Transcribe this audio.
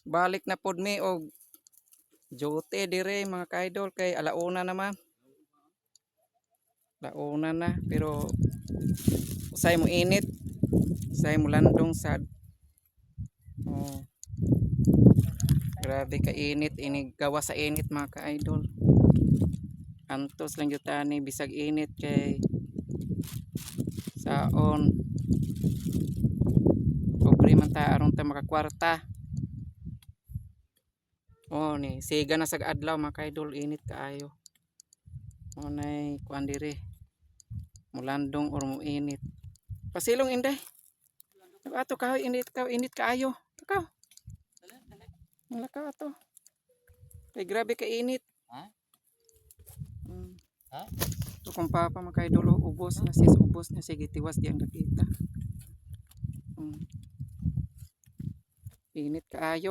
Balik na pod mi og duty dire, mga ka-idol, kay alauna naman. Alauna na pero usay mo init. Usay mo landong sad. Oh. Grabe ka init, inig gawa sa init, mga ka-idol. Antos lang jud tani bisag init kay saon. Pobre man ta aron ta makakwarta. Oh ni, siga na sag adlaw, mga ka-idol, init kaayo. Mo nay kuan diri. Mulandong or mo init. Pasilong, Inday. Ato kahoy, init ka, init kaayo. Lakaw. Lakaw ato. Kay grabe ka init. Ha? Ha? To kung papa, mga ka-idol, oh, ubos na sis, ubos na sige tiwas di ang nakita. Init kaayo.